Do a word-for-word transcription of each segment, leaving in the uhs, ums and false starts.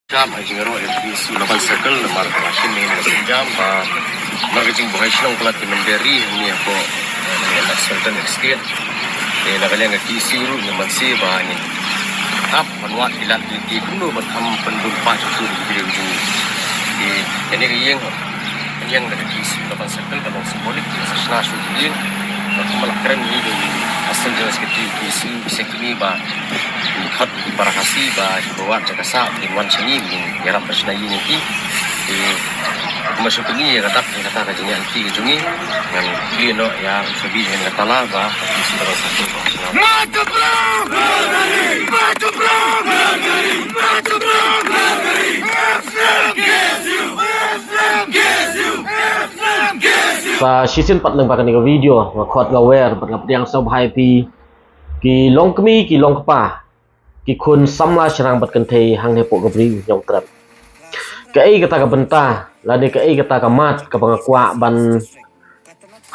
Kam ha jingïaroh ïa ka T S U Laban Circle namar ka la shim ïa ka sienjam ba namar ka jingbuhai shnong palat ki mynder ri hangne hapoh, eh, Sultan Estate. Te na ka liang ka T S U ruh ngi ïa ban sngewbha ba ngin ap ban wad ki lad ki lynti kumno ban kham pynbun pah shuh shuh ïa ki briew jong ngi. Te kane ka ïing, ka ïing da ka T S U Laban Circle ka long symbolic, ka sa shna shuh ïa ka ïing. Ba kumba la kren ïa ka Assistant General Secretary T S U, Secretary ba Ngi khot ki para Khasi ba ki ba wad jaka sah kin wan sha ngi, kin ïarap ba shna ïing ïa ki. Te kumba shu pyni ïa ka dak ïa kata ka jingïaid lynti ka jong ngi. Ngan plie noh ïa u Shabi jong ngi kata la ba ki shu da ba sah. Sa shisien pat lyngba kane ka video nga khot nga wer bad nga pdiang sngewbha ïa phi ki longkmie ki longkpa, ki khun samla shynrang bad kynthei hangne hapoh ka Ri Hynñiewtrep. Kaei kata ka bynta lane kaei kata ka mat kaba nga kwah ban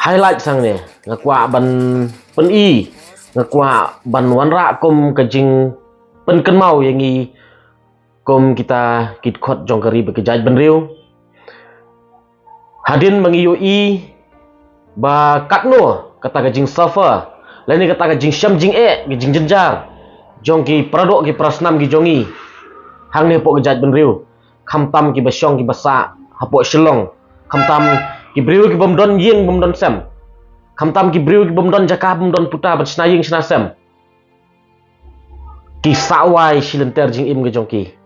highlight hangne, nga kwah ban pyni, nga kwah ban wanrah kum ka jingpynkynmaw ïa ngi kum kita ki dkhot jong ka ri bad ka jaitbynriew. Hadien ba ngi ïohi ba katno kata ka jingsuffer lane kata ka jingshem jingeh, ka jingjynjar jong ki paradoh ki parasnam ki jong ngi hangne hapoh ka jaitbynriew, khamtam ki ba shong ki ba sah hapoh Shillong, khamtam ki briew ki bym don ïing bym don sem, khamtam ki briew ki bym don jaka bym don puta ban shna ïing shna sem. Ki sah wai shi lynter jingim ka jong ki.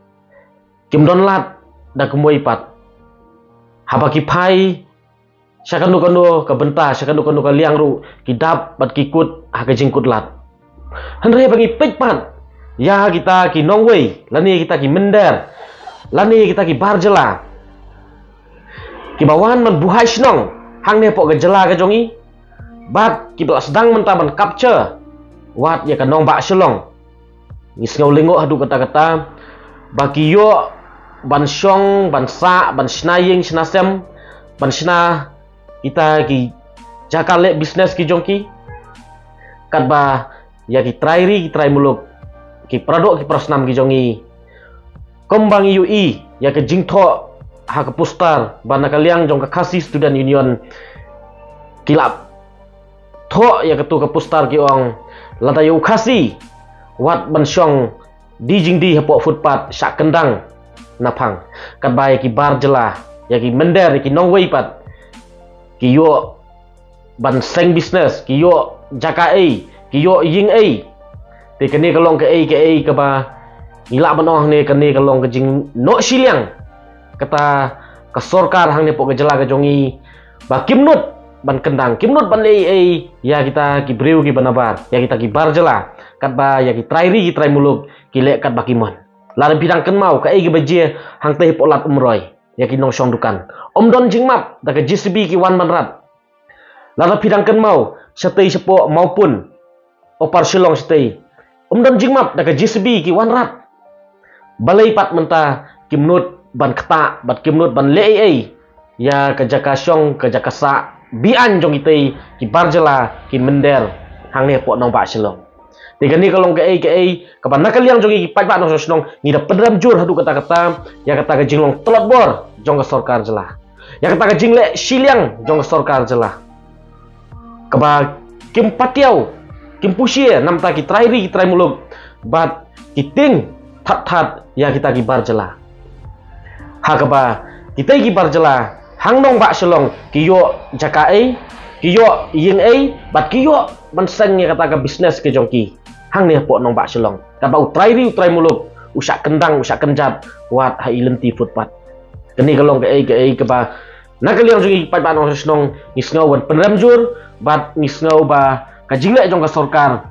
Kim don lad da kumwei pat. Haba ki phai sha kano kano ka bynta, sha kano kano ka liang ruh, ki dap bad ki kut ha ka jingkut lad. Hynrei ba ngi peit pat ïa kita ki nongwei lane kita ki mynder lane kita ki bar jylla, ki ba wan ban buhai shnong hangne hapoh ka jylla ka jong ngi, bad ki ba la sdang mynta ban capture wat ïa ka nongbah Shillong. Ngi sngew lyngngoh haduh katta katta ba ki ïoh ban shong, ban sah, ban shna ïing shna sem, ban shna kita ki jaka leh business ki jong ki. Katba ïa ki trai ri ki trai muluk, ki paradoh ki parasnam ki jong ngi, kumba ngi ïohi ïa ka jingthoh ha ka poster ba na ka liang jong ka Khasi Student Union ki la thoh ïa katu ka poster ki ong, lada ïa u Khasi wat ban shong die jingdie hapoh footpath shah kyndang na phang. Katba ïa ki bar jylla, ïa ki mynder, ïa ki nongwei pat, ki ïoh ban seng business, ki ïoh jaka ei, ki ïoh ïing ei. Te kane ka long kaei kaei kaba ngi lah ban ong hangne, kane ka long ka jingnoh shiliang kata ka sorkar hangne hapoh ka jylla ka jong ngi, ba kim nud ban kyndang, kim nud ban leh ei ei ïa kita ki briew ki ba nabar, ïa kita ki bar jylla. Katba ïa ki trai ri ki trai muluk ki leh katba ki mon. Lada phi dang kynmaw kaei kaba jia hangtei hapoh Lad Umroi, ïa ki nongshong dukan, ym don jingmap da ka J C B ki wan ban rat. Lada phi dang kynmaw shatei shapoh Mawpun, Upper Shillong shatei, ym don jingmap da ka J C B ki wan rat. Balei pat mynta kim nud ban ktah bad kim nud ban leh ei ei ïa ka jaka shong, ka jaka sah be-aiñ jong kitei ki bar jylla ki mynder hangne hapoh nongbah Shillong. Te kane ka long kaei kaei kaba na ka liang jong ngi ki paidbah nongshong shnong ngi da pynrem jur haduh katta katta ïa kata ka jinglong tlot bor jong ka sorkar jylla, ïa kata ka jingleh shiliang jong ka sorkar jylla, kaba kim patiaw, kim pushie namta ki trai ri ki trai muluk bad ki tieng that that ïa kita ki bar jylla. Ha kaba kitei ki bar jylla hang nongbah Shillong ki ïoh jaka ei, ki ïoh ïing ei, bad ki ïoh ban seng ïa kata ka business ka jong ki hangne hapoh nongbah Shillong. Katba u trai ri u trai muluk u shah kyndang, u shah kynjat wat ha i lynti footpath. Kane ka long kaei kaei kaba na ka liang jong ngi paidbah nongshong shnong ngi sngew ban pynrem jur bad ngi sngew ba ka jingleh jong ka sorkar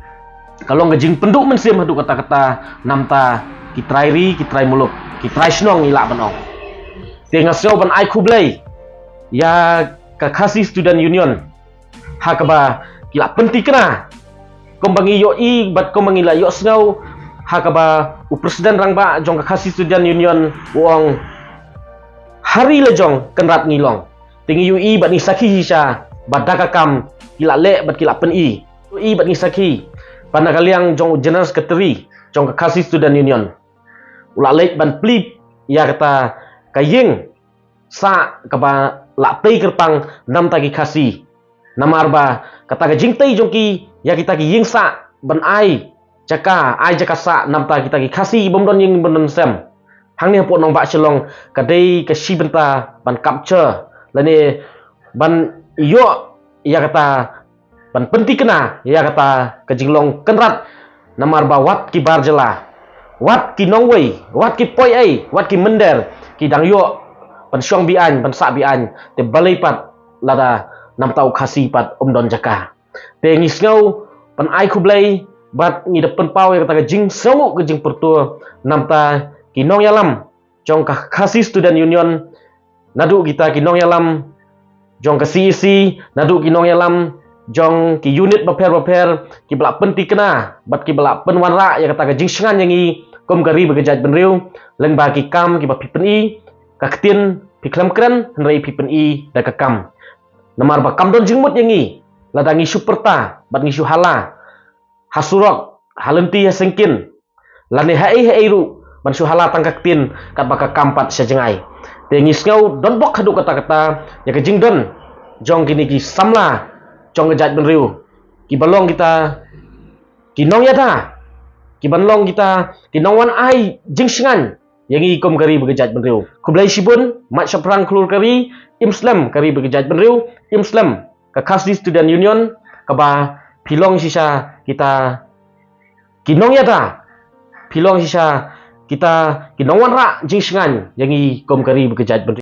ka long ka jingpynduh mynsiem haduh katta katta namta ki trai ri ki trai muluk, ki trai shnong ngi lah ban ong. Te nga sngew ban ai khublei ïa ka Khasi Student Union ha kaba ki la pyntikna kumba ngi ïohi bad kumba ngi la ïohsngew ha kaba u president rangbah jong ka Khasi Student Union u ong, ha ri la jong kynrad ngi long. Te ngi ïohi bad ngi sakhi shisha ba da ka kam ki la leh bad ki la pyni. Ïohi bad ngi sakhi ba na ka liang jong u General Secretary jong ka Khasi Student Union u la leit ban plie ïa kata ka ïing sah kaba la tei kyrpang namta ki Khasi. Namar ba kata ka jingtei jong ki ïa kita ki ïing sah ban ai jaka, ai jaka sah namta kita ki Khasi bym don ïing bym don sem. Hangne hapoh nongbah Shillong ka dei ka shi bynta ban capture lane ban ïoh ïa kata ban pynthikna ïa kata ka jinglong kynrad. Namar ba wat ki bar jylla, wat ki nongwei, wat ki poiei, wat ki mynder ki dang ïoh ban shong biang, ban sah biang, te balei pat lada namta u Khasi pat um don jaka. Te ngi sngew ban ai khublei bad ngi da pynpaw ïa kata ka jingsngew ka jingpyrto namta ki nongïalam jong ka Khasi Student Union, naduh kita ki nongïalam jong ka C E C, naduh ki nongïalam jong ki unit bapher bapher kiba la pynthikna bad kiba la pynwanrah ïa kata ka jingshngaiñ ïa ngi kum ka ri bad ka jaitbynriew lyngba ki kam kiba phi pyni. Ka ktien phi khlem kren hynrei phi pyni da ka kam. Namar ba kam don jingmut ïa ngi lada ngi shu pyrta bad ngi shu hala ha surok, ha lynti ha syngkien, lane haei haei ruh ban shu hala tang ka ktien katba ka kam pat sha jngai. Te ngi sngew don bok haduh katta katta ïa ka jingdon jong kine ki samla jong ka jaitbynriew kiba long kita ki nongïada, kiban long kita ki nongwan ai jingshngaiñ ïa ngi kum ka ri bad ka jaitbynriew. Khublei shibun, mad shaphrang khlur ka ri, im slem ka ri bad ka jaitbynriew, im slem ka Khasi Student Union, kaba phi long shisha kita ki nongïada, phi long shisha kita ki nongwanrah jingshngaiñ ïa ngi kum ka ri bad ka jaitbynriew.